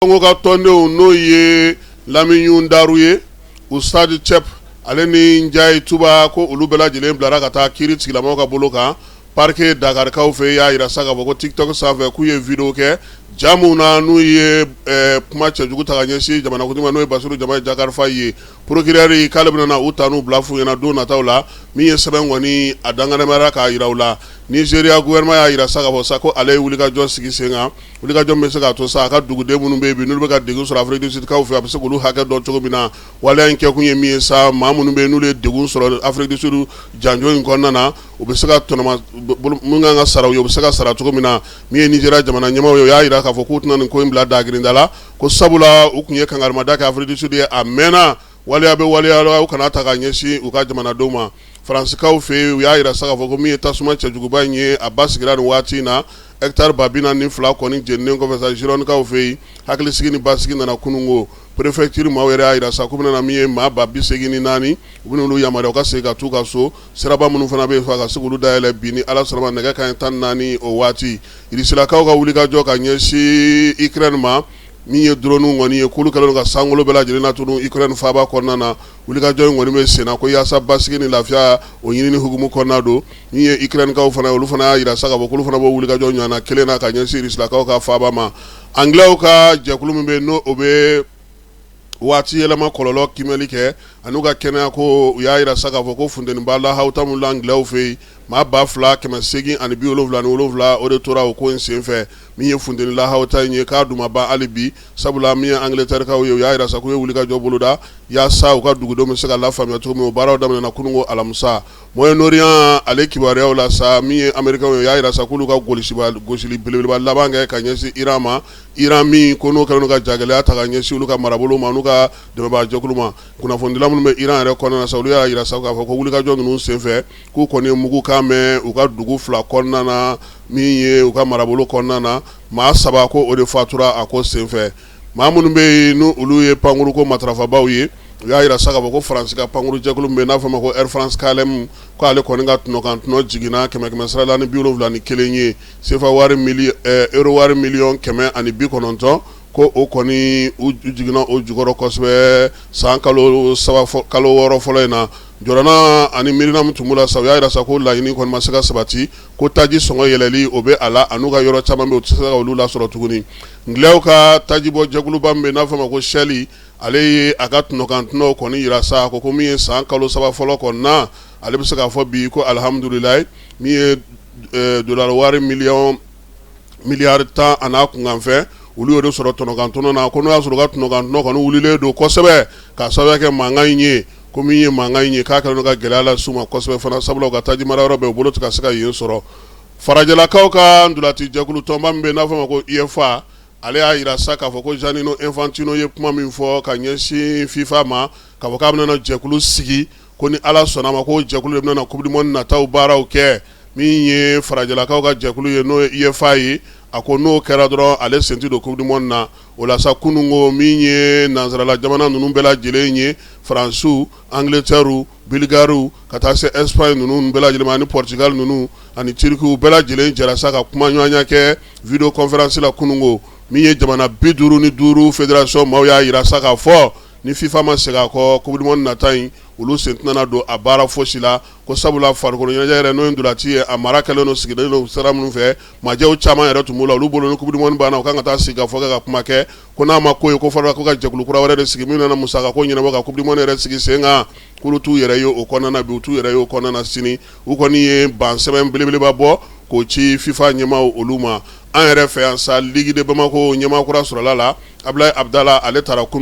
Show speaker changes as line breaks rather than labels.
Sonko ka tɔndenw, n'o ye Lamiyun Daru ye, Ustad Cɛp ale ni Njayi Tuba, ko olu bɛɛ lajɛlen bilara ka taa kiiri tigilamaw ka bolo kan parquet Dakarikaw fɛ. Y'a jira sa k'a fɔ ko TikTok sanfɛ, k'u ye vidéo kɛ ja min na, n'u ye kuma cɛjugu ta ka ɲɛsin jamanakuntigi ma, n'o ye Basiru Jamayi Jakar Fayi ye. Procureur k'ale bɛna u ta n'u bila f'u ɲɛna don nataw la. Min ye sɛbɛn kɔni, a danganɛmara k'a jira u la. Nizeriya gouvernement y'a jira sa k'a fɔ sa ko ale ye wulikajɔ sigi sen kan, wulikajɔ min bɛ se k'a to sa a ka duguden minnu bɛ yen bi, n'olu bɛ ka degun sɔrɔ Afrique du Sud kaw fɛ, a bɛ se k'olu hakɛ dɔn cogo min na. Waleya in kɛkun ye min ye sa, maa minnu bɛ yen, n'olu ye degun sɔrɔ Afrique du Sud janjo in kɔnɔna na, u bɛ se ka tɔnɔma min kan ka sara u ye, u bɛ se ka sara cogo min na. Min ye Nizeriya jamana ɲɛmaaw ye, u y'a jira k'a fɔ k'u tɛna nin ko in bila dagirinda la, ko sabula u tun ye kangarimada kɛ Afrique du Sud ye a mɛnna. Waleya bɛ waleya la, u kana ta ka ɲɛsin u ka jamanadenw ma. Faransikaw fɛ yen, u y'a jira sa k'a fɔ ko min ye tasuma cɛjuguba in ye, a ba sigira nin waati in na, hectare 42 kɔni jeninen kɔfɛ sa Girondekaw fɛ yen, hakilisigi ni basigi nana kununko. Préfecture maaw yɛrɛ y'a jira sa k'u bɛna min ye maa 84,000, u bɛna olu yamaruya u ka segin ka t'u ka so. Siraba minnu fana bɛ yen, ka se k'olu dayɛlɛ bi ni Ala sɔnna ma, nɛgɛ kanɲɛ 14 o waati. Irisilakaw ka wulikajɔ ka ɲɛsin Ukraine ma, min ye drone kɔni ye, k'olu kɛlen ka sankolo bɛɛ lajɛlen latunu Ukraine faaba kɔnɔna na. Wulikajɔ in kɔni bɛ senna ko yaasa basigi ni lafiya o ɲinini hukumu kɔnɔna don. Min ye Ukrainekaw fana ye, olu fana y'a jira sa k'a fɔ k'olu fana b'o wulikajɔ ɲɔgɔnna kelen na ka ɲɛsin Irisilakaw ka faaba ma. Anglais ka jɛkulu min bɛ yen, n'o o bɛ waati yɛlɛma kɔlɔlɔ kiimɛli kɛ ani ka kɛnɛya ko, u y'a jira sa k'a fɔ ko funteniba lahawuta min la Anglais fɛ yen, maa 2877, o de tora o ko in senfɛ. Min ye funteni lahawuta in ye, k'a dun ma ban hali bi, sabula min ye Angleterrekaw ye, u y'a jira sa k'u ye wulikajɔ boloda yaasa u ka dugudenw bɛ se ka lafaamuya cogo min. O baaraw daminɛna kununko alamisa. Moyen-Orient ale kibaruyaw la sa, min ye Américains ye, u y'a jira sa k'olu ka gosili belebeleba laban kɛ ka ɲɛsin Iran ma. Iran min ko n'o kɛlen don ka jagɛlɛya ta ka ɲɛsin olu ka marabolo ma, n'u ka dɛmɛbaajɛkulu ma. Kunnafonidila minnu bɛ Iran yɛrɛ kɔnɔna na sa, olu y'a jira sa k'a fɔ ko wulikajɔ ninnu senfɛ, k'u kɔni ye mugukan mɛn u ka dugu fila kɔnɔna na, min ye u ka marabolo kɔnɔna na. Maa saba ko o de fatura a ko senfɛ. Maa minnu bɛ yen, n'u olu ye pankuruko matarafabaw ye, u y'a jira sa k'a fɔ ko Faransi ka pankuru jɛkulu min bɛ yen, n'a fɔ ma ko Air France KLM, ko ale kɔni ka tɔnɔkan tɔnɔ jiginna kɛmɛ kɛmɛ sara la ni 71 ye, CFA wari euro wari 190 miliyɔn, ko o kɔni u jiginna o jukɔrɔ kosɛbɛ san kalo 3, kalo 6 fɔlɔ in na. Jɔrɔna ani miirina min tun b'u la sa, u y'a jira sa ko laɲini kɔni ma se ka sabati, ko taji sɔngɔ yɛlɛli o bɛ a la, an'u ka yɔrɔ caman bɛ, u tɛ se ka olu lasɔrɔ tuguni. Anglais ka tajibɔ jɛkuluba min bɛ yen, n'a fɔ ma ko Shell, ale ye a ka tɔnɔkan tɔnɔ kɔni jira sa ko min ye san kalo 3 fɔlɔ kɔnɔna na, ale bɛ se k'a fɔ bi ko alihamudulilayi, min ye dollar wari miliyɔn miliyari 10 a n'a kunkanfɛn, olu y'o de sɔrɔ tɔnɔkan tɔnɔ na. Ko n'o y'a sɔrɔ u ka tɔnɔkan tɔnɔ kɔni wulilen don kosɛbɛ k'a sababu kɛ mankan in ye, ko min ye mankan in ye, k'a kɛlen don ka gɛlɛya las'u ma kosɛbɛ fana, sabula u ka taji mara yɔrɔ bɛɛ, u bolo tɛ ka se ka yen sɔrɔ. Farajɛlakaw ka ntolaci jɛkulu tɔnba min bɛ yen, n'a fɔ ma ko UEFA, ale y'a jira sa k'a fɔ ko Gianni Infantino ye kuma min fɔ ka ɲɛsin FIFA ma, k'a fɔ k'a bɛna jɛkulu sigi, ko ni Ala sɔnna ma, ko jɛkulu de bɛna Coupe du monde nataw baaraw kɛ. Min ye farajɛlakaw ka jɛkulu ye, n'o ye UEFA ye, a ko n'o kɛra dɔrɔn, ale sen tɛ don Coupe du monde na. O la sa, kunun ko min ye nansarala jamana ninnu bɛɛ lajɛlen ye, Faransiw, Angleterre, Bulgarie, ka taa se Espagne ninnu bɛɛ lajɛlen ma, ani Portugal ninnu ani Turquie, bɛɛ lajɛlen jɛra sa ka kuma ɲɔgɔnya kɛ vidéo conférence la kunun ko. Min ye jamana 55 fédération maaw y'a jira sa k'a fɔ ni FIFA ma segin a kɔ, Coupe du monde nata in, olu sen tɛna don a baara fosi la, ko sabula farikolo ɲɛnajɛ yɛrɛ, n'o ye ntolaci ye, a mara kɛlen don, sigilen don sira minnu fɛ, majɛw caman yɛrɛ tun b'u la. Olu bolo, ni Coupe du monde banna, u kan ka taa sigi ka fɔ kɛ ka kuma kɛ, ko n'a ma ko ye, ko fɔra ko ka jɛkulu kura wɛrɛ de sigi min nana musaka ko ɲɛnabɔ ka Coupe du monde yɛrɛ sigi sen kan. K'olu t'u yɛrɛ ye o kɔnɔna na bi, u t'u yɛrɛ ye o kɔnɔna na sini. U kɔni ye ban sɛbɛn belebeleba bɔ k'o ci FIFA ɲɛmaaw olu ma. An yɛrɛ fɛ yan sa, Ligue de Bamako ɲɛmaa kura sɔrɔla la, Abulayi Abudala, ale taara kunun.